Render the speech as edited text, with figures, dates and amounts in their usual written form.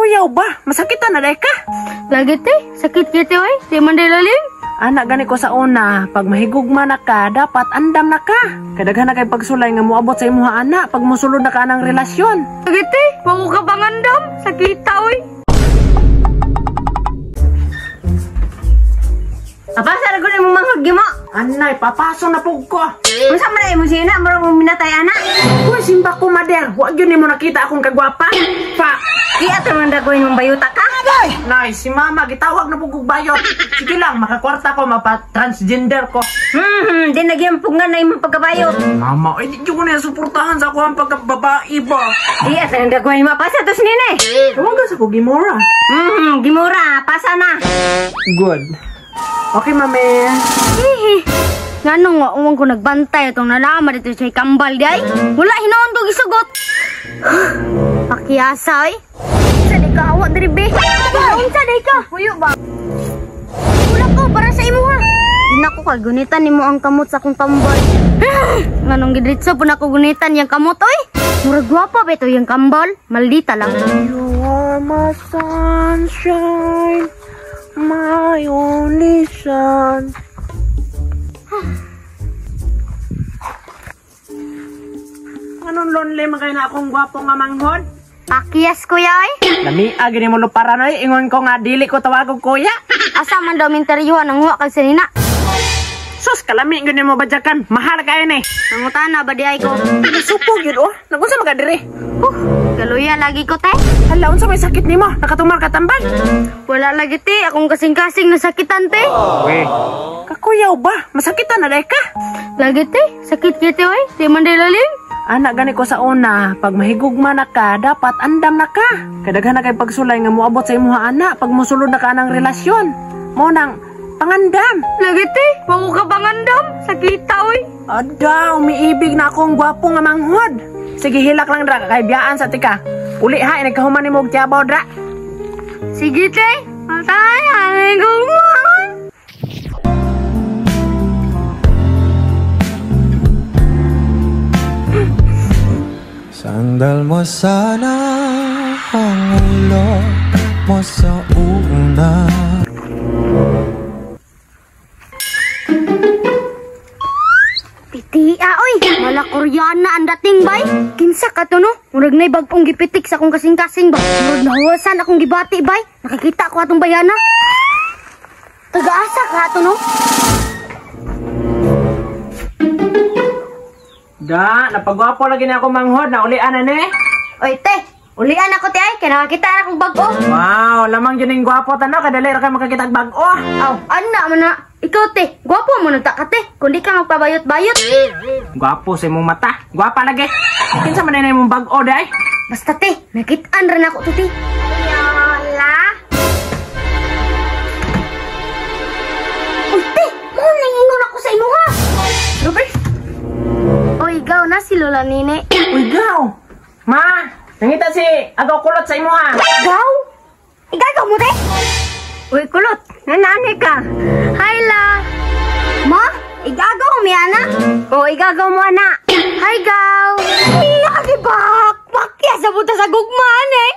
Kakuyaw ba? Masakitan na day ka? Lagi te, sakit kiti oy, di man lalim. Anak gani ko sa una, pag mahigugma na ka, dapat andam na ka. Kadaghan na kay pagsulay nga moabot sa imuha ana pag mosulod na ka anang relasyon. Lagi te, wa ko ka pangandam, sakita oy. Apasa ra gud imong manghod gimo. Anay, papaso na pug ko. Unsa man ay imong sina, murag mo minatay ana. Uy, simba ko mader, wa gyud nimo nakita akong kagwapa. Pa. Di ato man dagoy mong bayuta ka. Nay, si mama gitawag na pug og bayot. Sige lang, makakwarta ko, mapa-transgender ko. Di nagyampungan na imong pagkabayot. Mama, ay di ko na suportahan sa ako ang pagkababae ba. Di ato nang dagoy mo pasa tos nini. Tawagan sa ko Gimora. Gimora, pasa na. Good. Okay, mami. Hihi. Ngano nga uwang ko nagbantay atong nalama dito sa kambal di ay. Wala hinoon ko gisugot. Pakiasa oy. Sa di ka awa diri be. Unsa di ka? Puyo ba? Wala ko para sa imo ha. Nako kay gunitan nimo ang kamot sa akong kambal. Nganong gidritso pud nako gunitan yang kamot oy. Murag gwapa ba ito yung kambal? Maldita lang. You are my sunshine, my only sun. Anong lonely man kayo na akong gwapo nga manghod? Pakiyas kuya oy. Lami gini mo luparan oy, ingon ko nga dili ko tawag og kuya. Asa man daw minteryuhan ang huwa kag sinina. Sus, kalami gyud nimo badyakan. Mahal kayo ni. Nangutana ba di ay ko? Nagsupo gyud oh. Nagunsa man ka diri? Kaluya lagi ko te. Hala, unsa may sakit nimo? Nakatumar ka tambal? Wala lagi te, akong kasing-kasing nasakitan te. We. Kakuyaw ba? Masakitan na day ka? Lagi te, sakit kiti oy, di man lalim. Anak gani ko sa una, pag mahigugma na ka, dapat andam na ka. Kadaghan na kay pagsulay nga moabot sa imuha ana pag mosulod na ka anang relasyon. Mao nang pangandam. Lagi te, wa ko ka pangandam, sakita oy. Ada, umiibig na akong gwapo nga manghod. Sige, hilak lang dra, kay biyaan sa tika. Uli ha, nagkahuman nimo og tiyabaw dra. Sige te, matay ay gugma. Sandal mo sana ang ulo mo sa una. Pitia oy, mala Koreana ang dating bay. Kinsa ka to no? Murag nay bag-ong gipitik sa akong kasing-kasing ba. Murag nahuwasan akong gibati bay. Nakikita ko atong bayana. Tagaasa ka to no? Da, napagwapo lagi na ako manghod, naulian na ni. Oy te, ulian ako te ay, kay nakakita na akong bag-o. Wow, lamang yun yung gwapo tanaw, kadali ra kayo makakita og bag-o. Aw, ana man na. Ikaw te, gwapo mo na ta ka te, kundi ka magpabayot-bayot. Gwapo sa imong mata, gwapa lagi. Kinsa man na imong bag-o day? Basta te, nakitaan ra nako to te. Yola. Uy te, mo nang ingon ako sa imuha. Ruby. Oy, gaw na si Lola Nini. Uy, gaw. Ma, nangita si agaw kulot sa imuha. Gaw? Igagaw mo te? Uy kulot, nanani ka. Hi la. Ma, igagaw mi ana? O igagaw mo ana. Hi gaw. Lagi bak, pakya sa buta sa gugmaan eh.